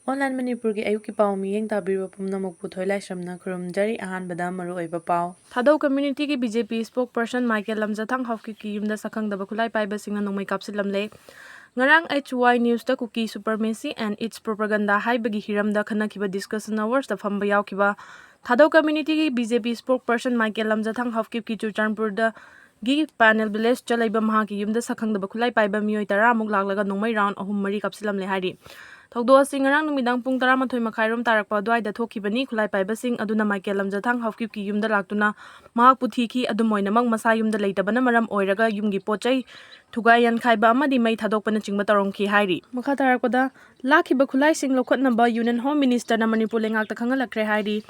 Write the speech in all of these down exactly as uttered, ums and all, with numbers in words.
Online ꯃꯅꯤꯄꯨꯔꯒꯤ ꯑꯌꯨꯛꯀꯤ ꯄꯥꯎ ꯃꯤꯠꯌꯦꯡ ꯇꯥꯕꯤꯔꯤꯕ ꯄꯨꯝꯅꯃꯛꯄꯨ ꯊꯣꯏꯂꯥꯏꯁ꯭ꯔꯝꯅ ꯈꯨꯔꯨꯝꯖꯔꯤ꯫ ꯑꯍꯥꯟꯕꯗ ꯃꯔꯨꯑꯣꯏꯕ ꯄꯥꯎ꯫ ꯊꯥꯗꯧ Community ꯒꯤ B J P spokesperson Michael Lamjathang ꯍꯥꯎꯀꯤꯞꯀꯤ ꯌꯨꯝꯗ ꯁꯛꯈꯪꯗꯕ ꯈꯨꯠꯂꯥꯏ ꯄꯥꯏꯕꯁꯤꯡꯅ ꯅꯣꯡꯃꯩ ꯀꯥꯞꯁꯤꯜꯂꯝꯂꯦ꯫ ꯉꯔꯥꯡ H Y News ꯇ Kuki Supremacy and Its Propaganda ꯍꯥꯏꯕꯒꯤ ꯍꯤꯔꯝꯗ ꯈꯟꯅꯈꯤꯕ discussion hours ꯇ ꯐꯝꯕ ꯌꯥꯎꯈꯤꯕ ꯊꯥꯗꯧ Community ꯒꯤ B J P spokesperson Michael Lamjathang ꯍꯥꯎꯀꯤꯞꯀꯤ ꯆꯨꯔꯆꯥꯟꯄꯨꯔꯗ ꯒꯤ ꯄꯥꯅꯦꯜ ꯚꯤꯂꯦꯖ ꯆꯠꯂꯛꯏꯕ ꯃꯍꯥꯛꯀꯤ ꯌꯨꯝꯗ ꯁꯛꯈꯪꯗꯕ ꯈꯨꯠꯂꯥꯏ ꯄꯥꯏꯕ ꯃꯤꯑꯣꯏ ꯇꯔꯥꯃꯨꯛ ꯂꯥꯛꯂꯒ ꯅꯣꯡꯃꯩ round ꯑꯍꯨꯝ ꯃꯔꯤ ꯀꯥꯞꯁꯤꯜꯂꯝꯂꯦ ꯍꯥꯏꯔꯤ꯫ ꯊꯧꯗꯣꯛ ꯑꯁꯤ ꯉꯔꯥꯡ ꯅꯨꯃꯤꯗꯥꯡ ꯄꯨꯡ ꯇꯔꯥꯃꯥꯊꯣꯏ ꯃꯈꯥꯏꯔꯣꯝ ꯇꯥꯔꯛꯄ ꯑꯗꯨꯋꯥꯏꯗ ꯊꯣꯛꯈꯤꯕꯅꯤ꯫ ꯈꯨꯠꯂꯥꯏ ꯄꯥꯏꯕꯁꯤꯡ ꯑꯗꯨꯅ ꯃꯥꯏꯀꯦꯜ ꯂꯝꯖꯥꯊꯥꯡ ꯍꯥꯎꯀꯤꯞꯀꯤ ꯌꯨꯝꯗ ꯂꯥꯛꯇꯨꯅ ꯃꯍꯥꯛꯄꯨ ꯊꯤꯈꯤ꯫ ꯑꯗꯨꯝ ꯑꯣꯏꯅꯃꯛ, ꯃꯁꯥ ꯌꯨꯝꯗ ꯂꯩꯇꯕꯅ ꯃꯔꯝ ꯑꯣꯏꯔꯒ ꯌꯨꯝꯒꯤ ꯄꯣꯠ ꯆꯩ ꯊꯨꯒꯥꯏ ꯌꯥꯟꯈꯥꯏꯕ ꯑꯃꯗꯤ ꯃꯩ ꯊꯥꯗꯣꯛꯄꯅꯆꯤꯡꯕ ꯇꯧꯔꯝꯈꯤ ꯍꯥꯏꯔꯤ꯫ ꯃꯈꯥ ꯇꯥꯔꯛꯄꯗ, ꯂꯥꯛꯈꯤꯕ ꯈꯨꯠꯂꯥꯏꯁꯤꯡ ꯂꯧꯈꯠꯅꯕ Union Home Minister ꯅ ꯃꯅꯤꯄꯨꯔ ꯂꯩꯉꯥꯛꯇ ꯈꯪꯍꯜꯂꯛꯈ꯭ꯔꯦ ꯍꯥꯏꯔꯤ꯫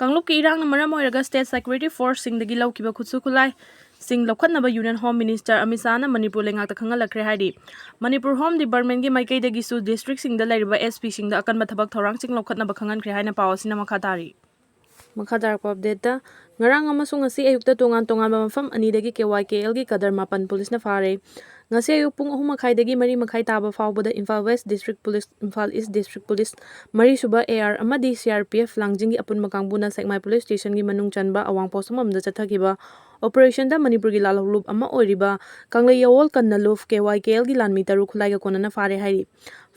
ꯀꯥꯡꯂꯨꯞꯀꯤ ꯏꯔꯥꯡꯅ ꯃꯔꯝ ꯑꯣꯏꯔꯒ state security force ꯁꯤꯡꯗꯒꯤ ꯂꯧꯈꯤꯕ ꯈꯨꯠꯁꯨ ꯈꯨꯠꯂꯥꯏꯁꯤꯡ ꯂꯧꯈꯠꯅꯕ Union Home Minister Amit ꯁꯥꯍꯅ Manipur ꯂꯩꯉꯥꯛꯇ ꯈꯪꯍꯜꯂꯛꯈ꯭ꯔꯦ ꯍꯥꯏꯔꯤ꯫ ꯃꯅꯤꯄꯨꯔ Home Department ꯀꯤ ꯃꯥꯏꯀꯩꯗꯒꯤꯁꯨ district ꯁꯤꯡꯗ ꯂꯩꯔꯤꯕ S P ꯁꯤꯡꯗ ꯑꯀꯟꯕ ꯊꯕꯛ ꯊꯧꯔꯥꯡꯁꯤꯡ ꯂꯧꯈꯠꯅꯕ ꯈꯪꯍꯟꯈ꯭ꯔꯦ ꯍꯥꯏꯅ ꯄꯥꯎ ꯑꯁꯤꯅ ꯃꯈꯥ ꯇꯥꯔꯤ꯫ ꯃꯈꯥ ꯇꯥꯔꯛꯄ update ꯇ, ꯉꯔꯥꯡ ꯑꯃꯁꯨꯡ ꯉꯁꯤ ꯑꯌꯨꯛꯇ ꯇꯣꯉꯥꯟ ꯇꯣꯉꯥꯟꯕ ꯃꯐꯝ ꯑꯅꯤꯗꯒꯤ K Y K L ꯒꯤ ꯀꯗꯔ ꯃꯥꯄꯟ ꯄꯨꯂꯤꯁꯅ ꯐꯥꯔꯦ꯫ ꯉꯁꯤ ꯑꯌꯨꯛ ꯄꯨꯡ ꯑꯍꯨꯝ ꯃꯈꯥꯏꯗꯒꯤ ꯃꯔꯤ ꯃꯈꯥꯏ ꯇꯥꯕ ꯐꯥꯎꯕꯗ Imphal West District Police, Imphal East District Police, ꯃꯔꯤꯁꯨꯕ A R ꯑꯃꯗꯤ C R P F ꯂꯥꯡꯖꯤꯡꯒꯤ ꯑꯄꯨꯟꯕ ꯀꯥꯡꯕꯨꯅ ꯁꯦꯛꯃꯥꯏ Police Station ꯒꯤ ꯃꯅꯨꯡ ꯆꯟꯕ ꯑꯋꯥꯡ ꯄꯣꯠꯁꯪꯕꯝꯗ ꯆꯠꯊꯈꯤꯕ operation ꯗ ꯃꯅꯤꯄꯨꯔꯒꯤ ꯂꯥꯜꯍꯧꯂꯨꯞ ꯑꯃ ꯑꯣꯏꯔꯤꯕ ꯀꯪꯂꯩꯌꯥꯋꯣꯜ ꯀꯟꯅꯂꯨꯞ K Y K L ꯒꯤ ꯂꯥꯟꯃꯤ ꯇꯔꯨꯛ ꯈꯨꯠꯂꯥꯏꯒ ꯀꯣꯟꯅꯅ ꯐꯥꯔꯦ ꯍꯥꯏꯔꯤ꯫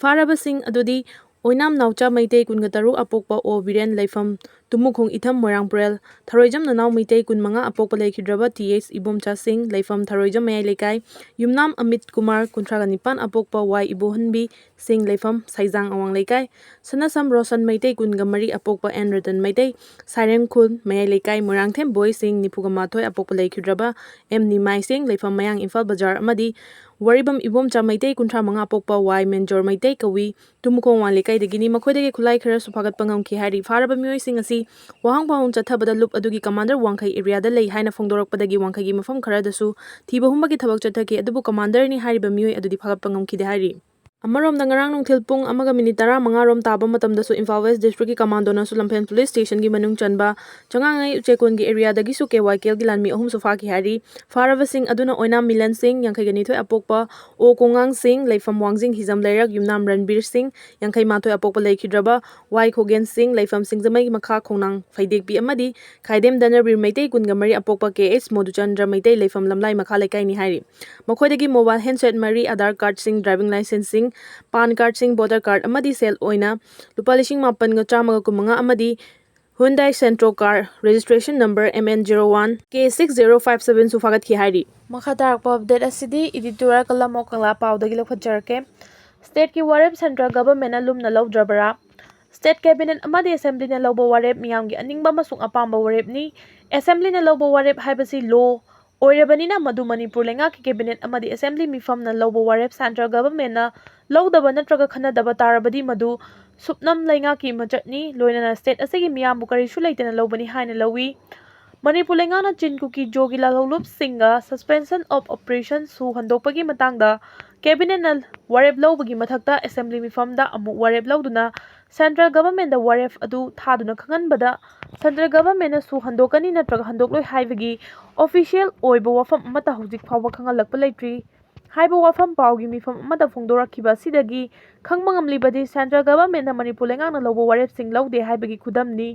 ꯐꯥꯔꯕꯁꯤꯡ ꯑꯗꯨꯗꯤ ꯑꯣꯏꯅꯥꯝ ꯅꯥꯎꯆꯥ ꯃꯩꯇꯩ ꯀꯨꯟꯒ ꯇꯔꯨꯛ ꯑꯄꯣꯛꯄ ꯑꯣ ꯕꯤꯔꯦꯟ ꯂꯩꯐꯝ ꯇꯨꯃꯨꯈꯣꯡ ꯏꯊꯝ ꯃꯣꯏꯔꯥꯡꯄꯨꯔꯦꯜ, ꯊꯔꯣꯏꯖꯝ ꯅꯅꯥꯎ ꯃꯩꯇꯩ ꯀꯨꯟꯃꯉꯥ ꯑꯄꯣꯛꯄ ꯂꯩꯈꯤꯗ꯭ꯔꯕ T H ꯏꯕꯣꯝꯆꯥ ꯁꯤꯡ ꯂꯩꯐꯝ ꯊꯔꯣꯏꯖꯝ ꯃꯌꯥꯏ ꯂꯩꯀꯥꯏ, ꯌꯨꯝꯅꯥꯝ ꯑꯃꯤꯠ ꯀꯨꯃꯥꯔ ꯀꯨꯟꯊ꯭ꯔꯥꯒ ꯅꯤꯄꯥꯟ ꯑꯄꯣꯛꯄ ꯋꯥꯏ ꯏꯕꯣꯍꯟꯕꯤ ꯁꯤꯡ ꯂꯩꯐꯝ ꯁꯩꯖꯥꯡ ꯑꯋꯥꯡ ꯂꯩꯀꯥꯏ, ꯁꯅꯥꯁꯝ ꯔꯣꯁꯟ ꯃꯩꯇꯩ ꯀꯨꯟꯒ ꯃꯔꯤ ꯑꯄꯣꯛꯄ ꯑꯦꯟ ꯔꯇꯟ ꯃꯩꯇꯩ ꯁꯥꯏꯔꯦꯝ ꯈꯨꯜ ꯃꯌꯥꯏ ꯂꯩꯀꯥꯏ, ꯃꯣꯏꯔꯥꯡꯊꯦꯝ ꯕꯣꯏ ꯁꯤꯡ ꯅꯤꯐꯨꯒ ꯃꯥꯊꯣꯏ ꯑꯄꯣꯛꯄ ꯂꯩꯈꯤꯗ꯭ꯔꯕ ꯑꯦꯝ ꯅꯤꯃꯥꯏ ꯁꯤꯡ ꯂꯩꯐꯝ ꯃꯌꯥꯡ ꯏꯝꯐꯥꯜ ꯕꯖꯥꯔ ꯑꯃꯗꯤ ꯋꯥꯔꯤꯕꯝ ꯏꯕꯣꯝꯆꯥ ꯃꯩꯇꯩ ꯀꯨꯟꯊ꯭ꯔꯥ ꯃꯉꯥ ꯑꯄꯣꯛꯄ ꯋꯥꯏ ꯃꯦꯟꯖꯣꯔ ꯃꯩꯇꯩ ꯀꯧꯏ꯫ ꯇꯨꯃꯨꯈꯣꯡ ꯋꯥꯟ ꯂꯩꯀꯥꯏꯗꯒꯤꯅꯤ꯫ ꯃꯈꯣꯏꯗꯒꯤ ꯈꯨꯠꯂꯥꯏ ꯈꯔꯁꯨ ꯐꯥꯒꯠꯄ ꯉꯝꯈꯤ ꯍꯥꯏꯔꯤ꯫ ꯐꯥꯔꯕ ꯃꯤꯑꯣꯏꯁꯤꯡ ꯑꯁꯤ ꯋꯥꯍꯪ ꯄꯥꯎꯍꯪ ꯆꯠꯊꯕꯗ ꯂꯨꯞ ꯑꯗꯨꯒꯤ commander ꯋꯥꯡꯈꯩ area ꯗ ꯂꯩ ꯍꯥꯏꯅ ꯐꯣꯡꯗꯣꯔꯛꯄꯗꯒꯤ ꯋꯥꯡꯈꯩꯒꯤ ꯃꯐꯝ ꯈꯔꯗꯁꯨ ꯊꯤꯕ ꯍꯨꯝꯕꯒꯤ ꯊꯕꯛ ꯆꯠꯊꯈꯤ꯫ ꯑꯗꯨꯕꯨ commander ꯅꯤ ꯍꯥꯏꯔꯤꯕ ꯃꯤꯑꯣꯏ ꯑꯗꯨꯗꯤ ꯐꯥꯒꯠꯄ ꯉꯝꯈꯤꯗꯦ ꯍꯥꯏꯔꯤ꯫ ꯑꯃꯔꯣꯝꯗ, ꯉꯔꯥꯡ ꯅꯨꯡꯊꯤꯜ ꯄꯨꯡ ꯑꯃꯒ ꯃꯤꯅꯤꯠ ꯇꯔꯥꯃꯉꯥ ꯔꯣꯝ ꯇꯥꯕ ꯃꯇꯝꯗꯁꯨ ꯏꯝꯐꯥꯜ ꯋꯦꯁ ꯗꯤꯁꯇ꯭ꯔꯤꯛꯀꯤ ꯀꯃꯥꯟꯗꯣꯅꯁꯨ ꯂꯝꯐꯦꯜ ꯄꯨꯂꯤꯁ ꯁ꯭ꯇꯦꯁꯟꯒꯤ ꯃꯅꯨꯡ ꯆꯟꯕ ꯆꯉꯥꯉꯩ ꯎꯆꯦꯛꯀꯣꯟꯒꯤ ꯑꯦꯔꯤꯌꯥꯗꯒꯤꯁꯨ ꯀꯦ ꯋꯥꯏ ꯀꯦ ꯑꯦꯜꯒꯤ ꯂꯥꯟꯃꯤ ꯑꯍꯨꯝꯁꯨ ꯐꯥꯈꯤ ꯍꯥꯏꯔꯤ꯫ ꯐꯥꯔꯕꯁꯤꯡ ꯑꯗꯨꯅ ꯑꯣꯏꯅꯥꯝ ꯃꯤꯂꯟ ꯁꯤꯡ, ꯌꯥꯡꯈꯩꯒ ꯅꯤꯊꯣꯏ ꯑꯄꯣꯛꯄ, ꯑꯣ ꯀꯣꯉꯥꯡ ꯁꯤꯡ, ꯂꯩꯐꯝ ꯋꯥꯡꯖꯤꯡ ꯍꯤꯖꯝ ꯂꯩꯔꯛ, ꯌꯨꯝꯅꯥꯝ ꯔꯟꯕꯤꯔ ꯁꯤꯡ, ꯌꯥꯡꯈꯩ ꯃꯥꯊꯣꯏ ꯑꯄꯣꯛꯄ, ꯂꯩꯈꯤꯗ꯭ꯔꯕ ꯋꯥꯏ ꯈꯣꯒꯦꯟ ꯁꯤꯡ, ꯂꯩꯐꯝ ꯁꯤꯡꯖꯃꯩ ꯃꯈꯥ ꯈꯣꯡꯅꯥꯡ ꯐꯩꯗꯦꯛꯄꯤ ꯑꯃꯗꯤ ꯈꯥꯏꯗꯦꯝ ꯗꯅꯕꯤꯔ ꯃꯩꯇꯩ, ꯀꯨꯟꯒ ꯃꯔꯤ ꯑꯄꯣꯛꯄ, ꯀꯦ ꯑꯦꯁ ꯃꯣꯗꯨꯆꯟꯗ꯭ꯔ ꯃꯩꯇꯩ, ꯂꯩꯐꯝ ꯂꯝꯂꯥꯏ ꯃꯈꯥ ꯂꯩꯀꯥꯏꯅꯤ ꯍꯥꯏꯔꯤ꯫ ꯃꯈꯣꯏꯗꯒꯤ ꯃꯣꯕꯥꯏꯜ ꯍꯦꯟꯁꯦꯠ ꯃꯔꯤ, ꯑꯙꯥꯔ ꯀꯥꯔꯗꯁꯤꯡ, ꯗ꯭ꯔꯥꯏꯚꯤꯡ ꯂꯥꯏꯁꯦꯟꯁꯁꯤꯡ, ꯄꯥꯟ ꯀꯥꯔꯗꯁꯤꯡ, ꯚꯣꯇꯔ ꯀꯥꯔꯗ ꯑꯃꯗꯤ ꯁꯦꯜ ꯑꯣꯏꯅ ꯂꯨꯄꯥ ꯂꯤꯁꯤꯡ ꯃꯥꯄꯟꯒ ꯆꯥꯝꯃꯒ ꯀꯨꯟꯃꯉꯥ ꯑꯃꯗꯤ Hyundai Santro car, registration number M N zero one K six zero five seven ꯁꯨ ꯐꯥꯒꯠꯈꯤ ꯍꯥꯏꯔꯤ꯫ ꯃꯈꯥ ꯇꯥꯔꯛꯄ ꯑꯞꯗꯦꯠ ꯑꯁꯤꯗꯤ ꯏꯗꯤꯇꯣꯔ ꯀꯂꯝ ꯑꯣꯀꯪꯂꯥ ꯄꯥꯎꯗꯒꯤ ꯂꯧꯈꯠꯆꯔꯛꯀꯦ꯫ ꯁ꯭ꯇꯦꯠꯀꯤ ꯋꯥꯔꯦꯞ ꯁꯦꯟꯇ꯭ꯔꯦꯜ ꯒꯚꯔꯟꯃꯦꯟꯠꯅ ꯂꯨꯝꯅ ꯂꯧꯗ꯭ꯔꯕꯔꯥ? ꯁ꯭ꯇꯦꯠ ꯀꯦꯕꯤꯅꯦꯠ ꯑꯃꯗꯤ ꯑꯦꯁꯦꯝꯕ꯭ꯂꯤꯅ ꯂꯧꯕ ꯋꯥꯔꯦꯞ ꯃꯤꯌꯥꯝꯒꯤ ꯑꯅꯤꯡꯕ ꯑꯃꯁꯨꯡ ꯑꯄꯥꯝꯕ ꯋꯥꯔꯦꯞꯅꯤ꯫ ꯑꯦꯁꯦꯝꯕ꯭ꯂꯤꯅ ꯂꯧꯕ ꯋꯥꯔꯦꯞ ꯍꯥꯏꯕꯁꯤ ꯂꯣ ꯑꯣꯏꯔꯕꯅꯤꯅ, ꯃꯗꯨ ꯃꯅꯤꯄꯨꯔ ꯂꯩꯉꯥꯛꯀꯤ ꯀꯦꯕꯤꯅꯦꯠ ꯑꯃꯗꯤ ꯑꯦꯁꯦꯝꯕ꯭ꯂꯤ ꯃꯤꯐꯝꯅ ꯂꯧꯕ ꯋꯥꯔꯦꯞ ꯁꯦꯟꯇ꯭ꯔꯦꯜ ꯒꯚꯔꯟꯃꯦꯟꯠꯅ ꯂꯧꯗꯕ ꯅꯠꯇ꯭ꯔꯒ ꯈꯟꯅꯗꯕ ꯇꯥꯔꯕꯗꯤ, ꯃꯗꯨ ꯁꯨꯞꯅꯝ ꯂꯩꯉꯥꯛꯀꯤ ꯃꯆꯠꯅꯤ, ꯂꯣꯏꯅꯅ ꯁ꯭ꯇꯦꯠ ꯑꯁꯤꯒꯤ ꯃꯤꯌꯥꯝꯕꯨ ꯀꯔꯤꯁꯨ ꯂꯩꯇꯅ ꯂꯧꯕꯅꯤ ꯍꯥꯏꯅ ꯂꯧꯏ꯫ ꯃꯅꯤꯄꯨꯔ ꯂꯩꯉꯥꯛꯅ ꯆꯤꯟ ꯀꯨꯀꯤ ꯖꯣꯒꯤ ꯂꯥꯜꯍꯧꯂꯨꯞꯁꯤꯡꯒ suspension of operation ꯁꯨ ꯍꯟꯗꯣꯛꯄꯒꯤ ꯃꯇꯥꯡꯗ ꯀꯦꯕꯤꯅꯦꯠꯅ ꯋꯥꯔꯦꯞ ꯂꯧꯕꯒꯤ ꯃꯊꯛꯇ ꯑꯦꯁꯦꯝꯕ꯭ꯂꯤ ꯃꯤꯐꯝꯗ ꯑꯃꯨꯛ ꯋꯥꯔꯦꯞ ꯂꯧꯗꯨꯅ ꯁꯦꯟꯇ꯭ꯔꯦꯜ ꯒꯚꯔꯟꯃꯦꯟꯠꯗ ꯋꯥꯔꯦꯞ ꯑꯗꯨ ꯊꯥꯗꯨꯅ ꯈꯪꯍꯟꯕꯗ, ꯁꯦꯟꯇ꯭ꯔꯦꯜ ꯒꯚꯔꯟꯃꯦꯟꯠꯅꯁꯨ ꯍꯟꯗꯣꯛꯀꯅꯤ ꯅꯠꯇ꯭ꯔꯒ ꯍꯟꯗꯣꯛꯂꯣꯏ ꯍꯥꯏꯕꯒꯤ ꯑꯣꯐꯤꯁꯤꯌꯦꯜ ꯑꯣꯏꯕ ꯋꯥꯐꯝ ꯑꯃꯠꯇ ꯍꯧꯖꯤꯛ ꯐꯥꯎꯕ ꯈꯪꯍꯜꯂꯛꯄ ꯂꯩꯇ꯭ꯔꯤ꯫ ꯍꯥꯏꯕ ꯋꯥꯐꯝ ꯄꯥꯎꯒꯤ ꯃꯤꯐꯝ ꯑꯃꯗ ꯐꯣꯡꯗꯣꯔꯛꯈꯤꯕ ꯑꯁꯤꯗꯒꯤ ꯈꯪꯕ ꯉꯝꯂꯤꯕꯗꯤ, ꯁꯦꯟꯇ꯭ꯔꯦꯜ ꯒꯚꯔꯟꯃꯦꯟꯠꯅ ꯃꯅꯤꯄꯨꯔ ꯂꯩꯉꯥꯛꯅ ꯂꯧꯕ ꯋꯥꯔꯦꯞꯁꯤꯡ ꯂꯧꯗꯦ ꯍꯥꯏꯕꯒꯤ ꯈꯨꯗꯝꯅꯤ꯫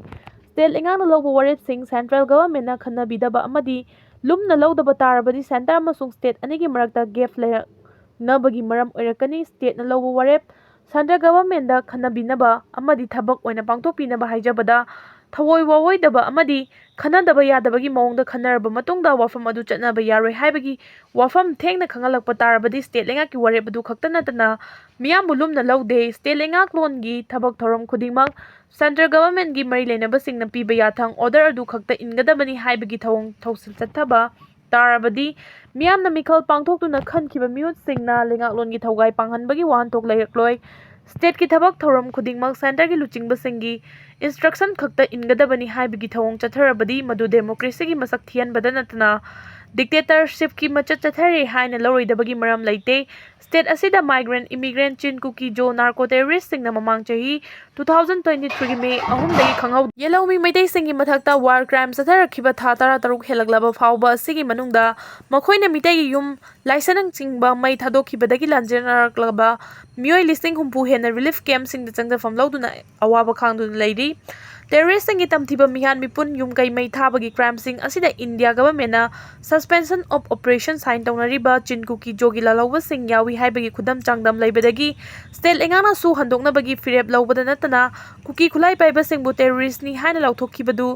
ꯁ꯭ꯇꯦꯠ ꯂꯩꯉꯥꯛꯅ ꯂꯧꯕ ꯋꯥꯔꯦꯞꯁꯤꯡ ꯁꯦꯟꯇ꯭ꯔꯦꯜ ꯒꯚꯔꯟꯃꯦꯟꯠꯅ ꯈꯟꯅꯕꯤꯗꯕ ꯑꯃꯗꯤ ꯂꯨꯝꯅ ꯂꯧꯗꯕ ꯇꯥꯔꯕꯗꯤ, ꯁꯦꯟꯇꯔ ꯑꯃꯁꯨꯡ ꯁ꯭ꯇꯦꯠ ꯑꯅꯤꯒꯤ ꯃꯔꯛꯇ ꯒꯦꯞ ꯂꯩꯔꯛꯅꯕꯒꯤ ꯃꯔꯝ ꯑꯣꯏꯔꯛꯀꯅꯤ꯫ ꯁ꯭ꯇꯦꯠꯅ ꯂꯧꯕ ꯋꯥꯔꯦꯞ ꯁꯦꯟꯇ꯭ꯔꯦꯜ ꯒꯚꯔꯟꯃꯦꯟꯠꯗ ꯈꯟꯅꯕꯤꯅꯕ ꯑꯃꯗꯤ ꯊꯕꯛ ꯑꯣꯏꯅ ꯄꯥꯡꯊꯣꯛꯄꯤꯅꯕ ꯍꯥꯏꯖꯕꯗ, ꯊꯑꯣꯏ ꯋꯥꯑꯣꯏꯗꯕ ꯑꯃꯗꯤ ꯈꯟꯅꯗꯕ ꯌꯥꯗꯕꯒꯤ ꯃꯑꯣꯡꯗ ꯈꯟꯅꯔꯕ ꯃꯇꯨꯡꯗ ꯋꯥꯐꯝ ꯑꯗꯨ ꯆꯠꯅꯕ ꯌꯥꯔꯣꯏ ꯍꯥꯏꯕꯒꯤ ꯋꯥꯐꯝ ꯊꯦꯡꯅ ꯈꯪꯍꯜꯂꯛꯄ ꯇꯥꯔꯕꯗꯤ, ꯁ꯭ꯇꯦꯠ ꯂꯩꯉꯥꯛꯀꯤ ꯋꯥꯔꯦꯞ ꯑꯗꯨ ꯈꯛꯇ ꯅꯠꯇꯅ ꯃꯤꯌꯥꯝꯕꯨ ꯂꯨꯝꯅ ꯂꯧꯗꯦ꯫ ꯁ꯭ꯇꯦꯠ ꯂꯩꯉꯥꯛꯂꯣꯟꯒꯤ ꯊꯕꯛ ꯊꯧꯔꯝ ꯈꯨꯗꯤꯡꯃꯛ ꯁꯦꯟꯇ꯭ꯔꯦꯜ ꯒꯚꯔꯟꯃꯦꯟꯠꯒꯤ ꯃꯔꯤ ꯂꯩꯅꯕꯁꯤꯡꯅ ꯄꯤꯕ ꯌꯥꯊꯪ, ꯑꯣꯔꯗꯔ ꯑꯗꯨ ꯈꯛꯇ ꯏꯟꯒꯗꯕꯅꯤ ꯍꯥꯏꯕꯒꯤ ꯊꯧꯑꯣꯡ ꯊꯧꯁꯤꯜ ꯆꯠꯊꯕ ꯇꯥꯔꯕꯗꯤ, ꯃꯤꯌꯥꯝꯅ ꯃꯤꯈꯜ ꯄꯥꯡꯊꯣꯛꯇꯨꯅ ꯈꯟꯈꯤꯕ ꯃꯤꯍꯨꯠꯁꯤꯡꯅ ꯂꯩꯉꯥꯛꯂꯣꯟꯒꯤ ꯊꯧꯒꯥꯏ ꯄꯥꯡꯍꯟꯕꯒꯤ ꯋꯥꯍꯟꯊꯣꯛ ꯂꯩꯔꯛꯂꯣꯏ꯫ ꯁ꯭ꯇꯦꯠꯀꯤ ꯊꯕꯛ ꯊꯧꯔꯝ ꯈꯨꯗꯤꯡꯃꯛ ꯁꯦꯟꯇꯔꯒꯤ ꯂꯨꯆꯤꯡꯕꯁꯤꯡꯒꯤ ꯏꯟꯁꯇ꯭ꯔꯛꯁꯟ ꯈꯛꯇ ꯏꯟꯒꯗꯕꯅꯤ ꯍꯥꯏꯕꯒꯤ ꯊꯧꯑꯣꯡ ꯆꯠꯊꯔꯕꯗꯤ, ꯃꯗꯨ ꯗꯦꯃꯣꯀ꯭ꯔꯦꯁꯤꯒꯤ ꯃꯁꯛ ꯊꯤꯍꯟꯕꯗ ꯅꯠꯇꯅ ꯗꯤꯛꯇꯦꯇꯔꯁꯤꯞꯀꯤ ꯃꯆꯠ ꯆꯠꯊꯔꯦ ꯍꯥꯏꯅ ꯂꯧꯔꯣꯏꯗꯕꯒꯤ ꯃꯔꯝ ꯂꯩꯇꯦ꯫ ꯁ꯭ꯇꯦꯠ ꯑꯁꯤꯗ ꯃꯥꯏꯒ꯭ꯔꯦꯟ ꯏꯃꯤꯒ꯭ꯔꯦꯟ ꯆꯤꯟ ꯀꯨꯀꯤ ꯖꯣ ꯅꯥꯔꯀꯣ ꯇꯦꯔꯣꯔꯤꯁꯁꯤꯡꯅ ꯃꯃꯥꯡ ꯆꯍꯤ ꯇꯨ ꯊꯥꯎꯖꯟ ꯇ꯭ꯋꯦꯟꯇꯤ ꯊ꯭ꯔꯤꯒꯤ ꯃꯦ ꯑꯍꯨꯝꯗꯒꯤ ꯈꯪꯍꯧ ꯌꯦꯜꯍꯧꯃꯤ ꯃꯩꯇꯩꯁꯤꯡꯒꯤ ꯃꯊꯛꯇ ꯋꯥꯔ ꯀ꯭ꯔꯥꯏꯝ ꯆꯠꯊꯔꯛꯈꯤꯕ ꯊꯥ ꯇꯔꯥꯇꯔꯨꯛ ꯍꯦꯜꯂꯛꯂꯕ ꯐꯥꯎꯕ ꯑꯁꯤꯒꯤ ꯃꯅꯨꯡꯗ ꯃꯈꯣꯏꯅ ꯃꯤꯇꯩꯒꯤ ꯌꯨꯝ, ꯂꯥꯏꯁꯪꯅꯆꯤꯡꯕ ꯃꯩ ꯊꯥꯗꯣꯛꯈꯤꯕꯗꯒꯤ ꯂꯥꯟꯖꯦꯟꯅꯔꯛꯂꯕ ꯃꯤꯑꯣꯏ ꯂꯤꯁꯤꯡ ꯍꯨꯝꯐꯨ ꯍꯦꯟꯅ ꯔꯤꯂꯤꯐ ꯀꯦꯝꯞꯁꯤꯡꯗ ꯆꯪꯖꯐꯝ ꯂꯧꯗꯨꯅ ꯑꯋꯥꯕ ꯈꯥꯡꯗꯨꯅ ꯂꯩꯔꯤ꯫ ꯇꯦꯔꯣꯔꯤꯁ꯭ꯠꯁꯤꯡꯒꯤ ꯇꯝꯊꯤꯕ ꯃꯤꯍꯥꯠ ꯃꯤꯄꯨꯟ, ꯌꯨꯝ ꯀꯩ ꯃꯩ ꯊꯥꯕꯒꯤ ꯀ꯭ꯔꯥꯏꯝꯁꯤꯡ ꯑꯁꯤꯗ India ꯒꯚꯔꯟꯃꯦꯟꯠꯅ suspension of operation sign ꯇꯧꯅꯔꯤꯕ ꯆꯤꯟ ꯀꯨꯀꯤ ꯖꯣꯒꯤ ꯂꯥꯜꯍꯧꯕꯁꯤꯡ ꯌꯥꯎꯏ ꯍꯥꯏꯕꯒꯤ ꯈꯨꯗꯝ ꯆꯥꯡꯗꯝ ꯂꯩꯕꯗꯒꯤ ꯁ꯭ꯇꯦꯠ ꯂꯩꯉꯥꯛꯅꯁꯨ ꯍꯟꯗꯣꯛꯅꯕꯒꯤ ꯐꯤꯔꯦꯞ ꯂꯧꯕꯗ ꯅꯠꯇꯅ ꯀꯨꯀꯤ ꯈꯨꯠꯂꯥꯏ ꯄꯥꯏꯕꯁꯤꯡꯕꯨ ꯇꯦꯔꯣꯔꯤꯁ꯭ꯠꯅꯤ ꯍꯥꯏꯅ ꯂꯥꯎꯊꯣꯛꯈꯤꯕꯗꯨ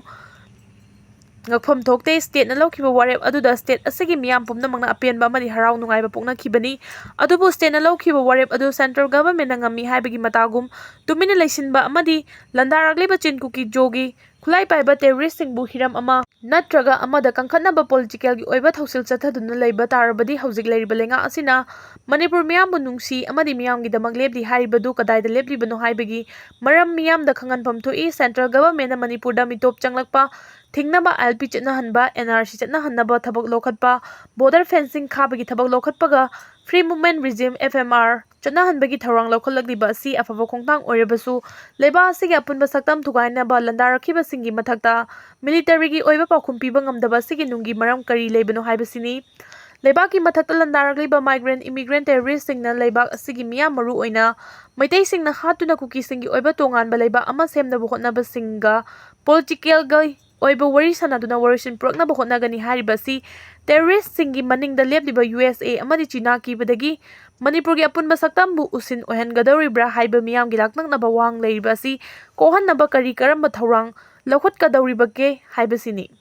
ꯉꯛꯐꯝ ꯊꯣꯛꯇꯦ꯫ ꯁ꯭ꯇꯦꯠꯅ ꯂꯧꯈꯤꯕ ꯋꯥꯔꯦꯞ ꯑꯗꯨꯗ ꯁ꯭ꯇꯦꯠ ꯑꯁꯤꯒꯤ ꯃꯤꯌꯥꯝ ꯄꯨꯝꯅꯃꯛꯅ ꯑꯄꯦꯟꯕ ꯑꯃꯗꯤ ꯍꯔꯥꯎ ꯅꯨꯡꯉꯥꯏꯕ ꯄꯣꯛꯅꯈꯤꯕꯅꯤ꯫ ꯑꯗꯨꯕꯨ ꯁ꯭ꯇꯦꯠꯅ ꯂꯧꯈꯤꯕ ꯋꯥꯔꯦꯞ ꯑꯗꯨ ꯁꯦꯟꯇ꯭ꯔꯦꯜ ꯒꯚꯔꯟꯃꯦꯟꯠꯅ ꯉꯝꯃꯤ ꯍꯥꯏꯕꯒꯤ ꯃꯇꯥꯒꯨꯝ ꯇꯨꯃꯤꯟꯅ ꯂꯩꯁꯤꯟꯕ ꯑꯃꯗꯤ ꯂꯥꯟꯗꯥꯔꯛꯂꯤꯕ ꯆꯤꯟ ꯀꯨꯀꯤ ꯖꯣꯒꯤ ꯈꯨꯠꯂꯥꯏ ꯄꯥꯏꯕ ꯇꯦꯔꯣꯔꯤꯁ꯭ꯠꯁꯤꯡꯕꯨ ꯍꯤꯔꯝ ꯑꯃ ꯅꯠꯇ꯭ꯔꯒ ꯑꯃꯗ ꯀꯟꯈꯠꯅꯕ ꯄꯣꯂꯤꯇꯤꯀꯦꯜꯒꯤ ꯑꯣꯏꯕ ꯊꯧꯁꯤꯜ ꯆꯠꯊꯗꯨꯅ ꯂꯩꯕ ꯇꯥꯔꯕꯗꯤ ꯍꯧꯖꯤꯛ ꯂꯩꯔꯤꯕ ꯂꯩꯉꯥꯛ ꯑꯁꯤꯅ ꯃꯅꯤꯄꯨꯔ ꯃꯤꯌꯥꯝꯕꯨ ꯅꯨꯡꯁꯤ ꯑꯃꯗꯤ ꯃꯤꯌꯥꯝꯒꯤꯗꯃꯛ ꯂꯦꯞꯂꯤ ꯍꯥꯏꯔꯤꯕꯗꯨ ꯀꯗꯥꯏꯗ ꯂꯦꯞꯂꯤꯕꯅꯣ ꯍꯥꯏꯕꯒꯤ ꯃꯔꯝ ꯃꯤꯌꯥꯝꯗ ꯈꯪꯍꯟꯐꯝ ꯊꯣꯛꯏ꯫ ꯁꯦꯟꯇ꯭ꯔꯦꯜ ꯒꯚꯔꯟꯃꯦꯟꯠꯅ ꯃꯅꯤꯄꯨꯔꯗ ꯃꯤꯇꯣꯞ ꯆꯪꯂꯛꯄ ꯊꯤꯡꯅꯕ ꯑꯥꯏ ꯑꯦꯜ ꯄꯤ ꯆꯠꯅꯍꯟꯕ, ꯑꯦꯟ ꯑꯥꯔ ꯁꯤ ꯆꯠꯅꯍꯟꯅꯕ ꯊꯕꯛ ꯂꯧꯈꯠꯄ, ꯕꯣꯔꯗꯔ ꯐꯦꯟꯁꯤꯡ ꯈꯥꯕꯒꯤ ꯊꯕꯛ ꯂꯧꯈꯠꯄꯒ free movement regime, F M R, ꯆꯠꯅꯍꯟꯕꯒꯤ ꯊꯧꯔꯥꯡ ꯂꯧꯈꯠꯂꯛꯂꯤꯕ ꯑꯁꯤ ꯑꯐꯕ ꯈꯣꯡꯊꯥꯡ ꯑꯣꯏꯔꯕꯁꯨ, ꯂꯩꯕꯥꯛ ꯑꯁꯤꯒꯤ ꯑꯄꯨꯟꯕ ꯁꯛꯇꯝ ꯊꯨꯒꯥꯏꯅꯕ ꯂꯥꯟꯗꯥꯔꯛꯈꯤꯕꯁꯤꯡꯒꯤ ꯃꯊꯛꯇ ꯃꯤꯂꯤꯇꯔꯤꯒꯤ ꯑꯣꯏꯕ ꯄꯥꯎꯈꯨꯝ ꯄꯤꯕ ꯉꯝꯗꯕ ꯑꯁꯤꯒꯤ ꯅꯨꯡꯒꯤ ꯃꯔꯝ ꯀꯔꯤ ꯂꯩꯕꯅꯣ ꯍꯥꯏꯕꯁꯤꯅꯤ꯫ ꯂꯩꯕꯥꯛꯀꯤ ꯃꯊꯛꯇ ꯂꯥꯟꯗꯥꯔꯛꯂꯤꯕ ꯃꯥꯏꯒ꯭ꯔꯦꯟ ꯏꯃꯤꯒ꯭ꯔꯦꯟ ꯇꯦꯔꯣꯔꯤꯁ꯭ꯠꯁꯤꯡꯅ ꯂꯩꯕꯥꯛ ꯑꯁꯤꯒꯤ ꯃꯤꯌꯥꯝ, ꯃꯔꯨ ꯑꯣꯏꯅ ꯃꯩꯇꯩꯁꯤꯡꯅ ꯍꯥꯠꯇꯨꯅ ꯀꯨꯀꯤꯁꯤꯡꯒꯤ ꯑꯣꯏꯕ ꯇꯣꯉꯥꯟꯕ ꯂꯩꯕꯥꯛ ꯑꯃ ꯁꯦꯝꯅꯕ ꯍꯣꯠꯅꯕꯁꯤꯡꯒ ꯄꯣꯂꯤꯇꯤꯀꯦꯜꯒ ꯑꯣꯏꯕ ꯋꯥꯔꯤ ꯁꯥꯟꯅꯗꯨꯅ ꯋꯥꯔꯣꯏꯁꯤꯟ ꯄꯨꯔꯛꯅꯕ ꯍꯣꯠꯅꯒꯅꯤ ꯍꯥꯏꯔꯤꯕ ꯑꯁꯤ ꯇꯦꯔꯣꯔꯤꯁ꯭ꯠꯁꯤꯡꯒꯤ ꯃꯅꯤꯡꯗ ꯂꯦꯞꯂꯤꯕ ꯌꯨ ꯑꯦꯁ ꯑꯦ ꯑꯃꯗꯤ ꯆꯤꯅꯥ ꯀꯤꯕꯗꯒꯤ ꯃꯅꯤꯄꯨꯔꯒꯤ ꯑꯄꯨꯟꯕ ꯁꯛꯇꯝꯕꯨ ꯎꯁꯤꯟ ꯑꯣꯏꯍꯟꯒꯗꯧꯔꯤꯕ꯭ꯔꯥ ꯍꯥꯏꯕ ꯃꯤꯌꯥꯝꯒꯤ ꯂꯥꯛꯅꯛꯅꯕ ꯋꯥꯍꯪ ꯂꯩꯔꯤꯕ ꯑꯁꯤ ꯀꯣꯛꯍꯟꯅꯕ ꯀꯔꯤ ꯀꯔꯝꯕ ꯊꯧꯔꯥꯡ ꯂꯧꯈꯠꯀꯗꯧꯔꯤꯕꯒꯦ ꯍꯥꯏꯕꯁꯤꯅꯤ꯫